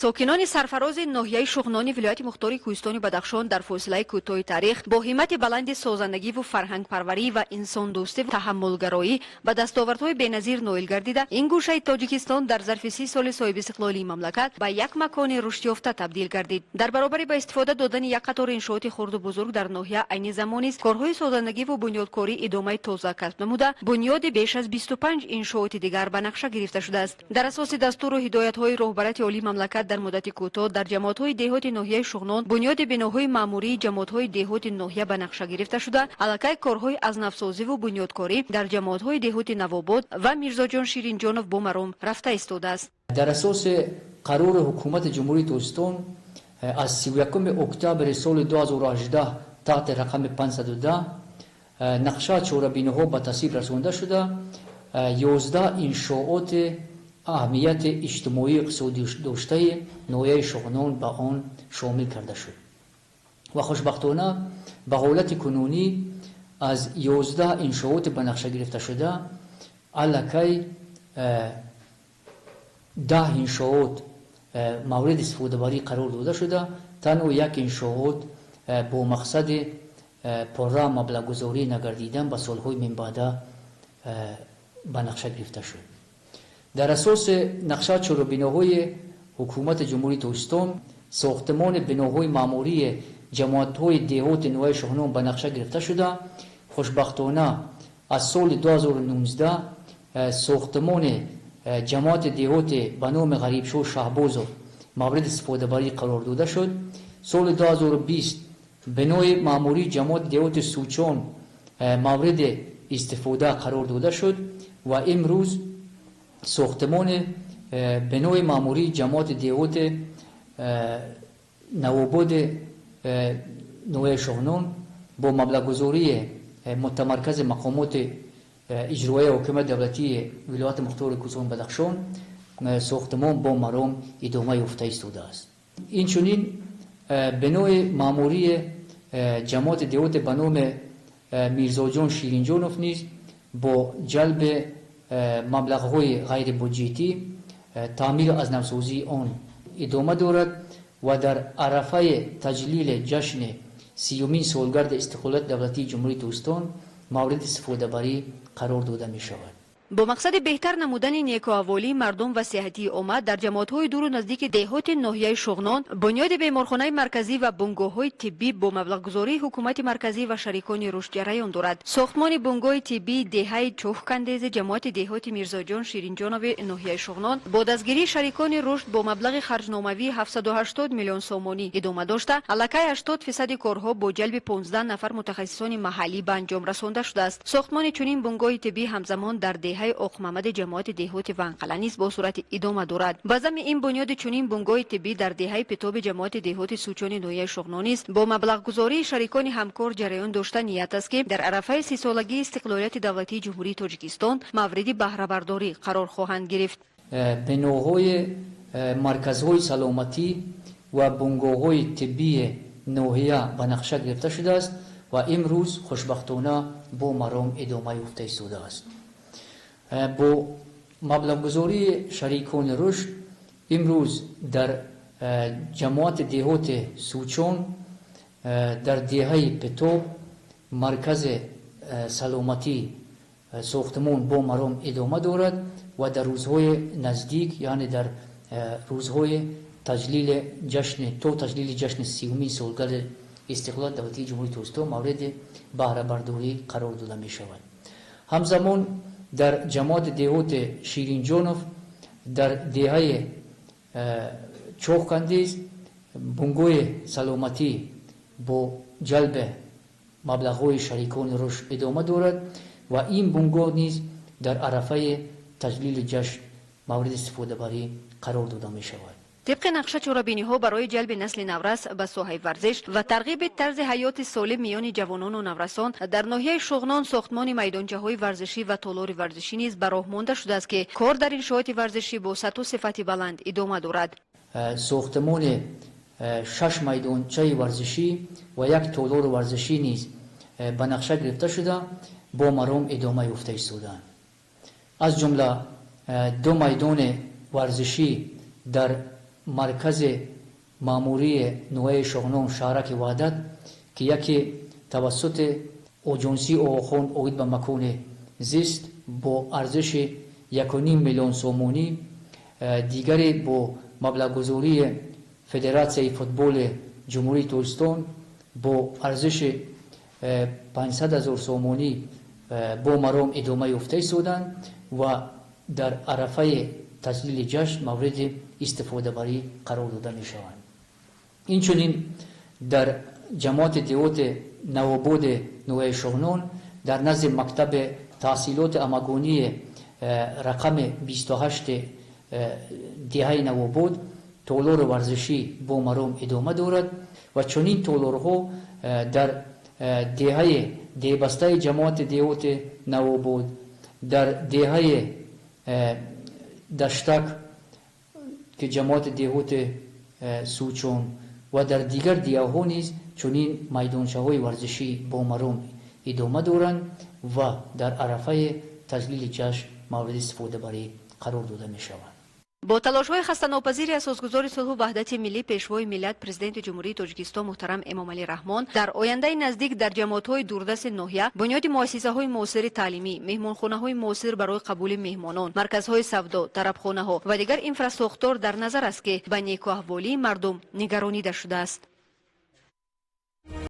Сокинони сарфарози ноҳияи Шуғнони вилояти мухтори Кӯҳистони Бадахшон дар фосилаи кӯтоҳи таърих бо ҳиммати баланди созандагиву фарҳангпарварӣ ва инсондӯстӣ таҳаммулгароӣ ба дастовардҳои беназир ноил гардида, ин гӯшаи Тоҷикистон дар зарфи 30 соли соҳибистиқлолии мамлакат ба як макони рушдёфта табдил гардид. Дар баробари ба истифода додани як қатор иншооти хурду бузург дар ноҳия, айни замон низ корҳои созандагиву бунёдкорӣ идомаи тоза касб намуда, бунёди беш аз 25 иншооти дигар ба нақша гирифта шудааст. Дар асоси дастуру ҳидоятҳои роҳбарияти олии мамлакат, дар муддати кӯтоҳ дар ҷамоатҳои деҳоти ноҳияи Шуғнон бунёди биноҳои маъмурии ҷамоатҳои деҳоти ноҳия ба нақша гирифта шуда, аллакай корҳои аз навсозиву бунёдкорӣ дар ҷамоатҳои деҳоти Навобод ва Мирзоҷон Ширинҷонов бо маром рафта истодааст. Дар асоси қарори Ҳукумати Ҷумҳурии Тоҷикистон аз 31 октябри соли 2018 таҳти рақами 510 нақша чорабиниҳо ба тасвиб расонда шуда, 11 иншооти аҳамияти иҷтимоию иқтисодӣ доштаи ноҳияи Шуғнон ба он шомил карда шуд ва хушбахтона ба ҳолати кунунӣ аз 11 иншооти ба нақша гирифташуда аллакай 10 иншоот мавриди истифодабарӣ қарор дода шуда, танҳо як иншоот бо мақсади пурра маблағгузорӣ нагардидан ба солҳои минбаъда ба нақша гирифта шуд. Дар асоси нақша чорабиноҳои Ҳукумати Ҷумҳурии Тоҷикистон сохтмони биноҳои маъмурии ҷамоатҳои деҳоти ноҳияи Шуғнон ба нақша гирифта шуда, хушбахтона аз соли 2019 сохтмони ҷамоати деҳоти ба номи Ғарибшоҳ Шаҳбозов мавриди истифодабарӣ қарор дода шуд. Соли 2020 бинои маъмурии ҷамоати деҳоти Сучон мавриди истифода қарор дода шуд ва имрӯз сохтмони бинои маъмурии ҷамоати деҳоти Навободи ноҳияи Шуғнон бо маблағгузории мутамаркази мақомоти иҷроияи ҳокимияти давлатии вилояти мухтори Кӯҳистони Бадахшон сохтмон бо маром идома ёфта истодааст. Инчунин бинои маъмурии ҷамоати деҳоти ба номи Мирзоҷон Ширинҷонов низ бо ҷалби маблағҳои ғайрибюҷетӣ таъмиру аз навсозии он идома дорад ва дар арафаи таҷлили ҷашни 30-умин солгарди истиқлолияти давлатии Ҷумҳурии Тоҷикистон мавриди истифодабарӣ қарор дода мешавад. Бо мақсади беҳтар намудани некуаҳволии мардум ва сеҳатии омма дар ҷамоатҳои дуру наздики деҳоти ноҳияи Шуғнон бунёди беморхонаи марказӣ ва бунгоҳҳои тиббӣ бо маблағгузории ҳукумати марказӣ ва шарикони рушд ҷараён дорад. Сохтмони бунгоҳи тиббии деҳаи Чӯҳкандези ҷамоати деҳоти Мирзоҷон Ширинҷонови ноҳияи Шуғнон бо дастгирии шарикони рушд бо маблағи харҷномавии 780 миллион сомонӣ идома дошта, аллакай 80 фисади корҳо бо ҷалби 15 нафар мутахассисони маҳаллӣ ба анҷом расонда шудааст. Сохтмони чунин бунгоҳи тиббӣ ҳамзамон дар деҳаи Оқмамади ҷамоати деҳоти Ванқала низ бо суръати идома дорад. Ба замми ин бунёди чунин бунгоҳи тиббӣ дар деҳаи Питоби ҷамоати деҳоти Сучони ноҳияи Шуғнон низ бо маблағгузории шарикони ҳамкор ҷараён дошта, ният аст, ки дар арафаи 30-солагии истиқлолияти давлатии Ҷумҳурии Тоҷикистон мавриди баҳрабардорӣ қарор хоҳанд гирифт. Биноҳои марказҳои саломатӣ ва бунгоҳҳои тиббии ноҳия ба нақша гирифта шудааст ва имрӯз хушбахтона бо маром идома ёфта истодааст. Бо маблағгузории шарикони рушд имрӯз дар ҷамоати деҳоти Сучон дар деҳаи Питоб маркази саломатӣ сохтмон бо маром идома дорад ва дар рӯзҳои наздик, яъне дар рӯзҳои таҷлили ҷашни то таҷлили ҷашни 30-умин солгарди истиқлолияти давлатии Ҷумҳурии Тоҷикистон мавриди баҳрабардорӣ қарор дода мешавад. Ҳамзамон дар ҷамоати деҳоти Ширинҷонов дар деҳаи Чоҳкандиз бунгоҳи саломатӣ бо ҷалби маблағҳои шарикони рушд идома дорад ва ин бунгоҳ низ дар арафаи таҷлили ҷашн мавриди истифодабарӣ қарор дода мешавад. Тибқи нақша чорабиниҳо барои ҷалби насли наврас ба соҳаи варзиш ва тарғиби тарзи ҳаёти солим миёни ҷавонону наврасон дар ноҳияи Шуғнон сохтмони майдончаҳои варзишӣ ва толори варзишӣ низ ба роҳ монда шудааст, ки кор дар иншооти варзишӣ бо сатҳу сифати баланд идома дорад. Сохтмони шаш майдончаи варзишӣ ва як толори варзишӣ низ ба нақша гирифта шуда, бо маром идома ёфта истодаанд. Аз ҷумла ду майдони варзишӣ дар маркази маъмурии ноҳияи Шуғнон, шаҳраки Ваҳдат, ки яке тавассути оҷонсии Оғохон оид ба макони зист бо арзиши 1,5 миллион сомонӣ, дигаре бо маблағгузории Федератсияи футболи Ҷумҳурии Тоҷикистон бо арзиши 500 ҳазор сомонӣ бо маром идома ёфта истоданд ва дар арафаи таҷлили ҷашн мавриди истифодабарӣ қарор дода мешаванд. Инчунин дар ҷамоати деҳоти Навободи ноҳияи Шуғнон дар назди мактаби таҳсилоти амагонии рақами 28 деҳаи Навобод толори варзишӣ бо маром идома дорад ва чунин толорҳо дар деҳаи деҳбастаи ҷамоати деҳоти Навобод, дар деҳаи Даштак, ки ҷамоати деҳоти Сучон, ва дар дигар деҳаҳо низ чунин майдончаҳои варзишӣ бо маром идома доранд ва дар арафаи таҷлили ҷашн мавриди истифодабарӣ қарор дода мешаванд. Бо талошҳои хастанопазири асосгузори сулҳу ваҳдати миллӣ, Пешвои миллат, Президенти Ҷумҳурии Тоҷикистон муҳтарам Эмомалӣ Раҳмон, дар ояндаи наздик дар ҷамоатҳои дурдасти ноҳия бунёди муассисаҳои муосири таълимӣ, меҳмонхонаҳои муосир барои қабули меҳмонон, марказҳои савдо, тарабхонаҳо ва дигар инфрасохтор дар назар аст, ки ба некуаҳволии мардум нигаронида шудааст.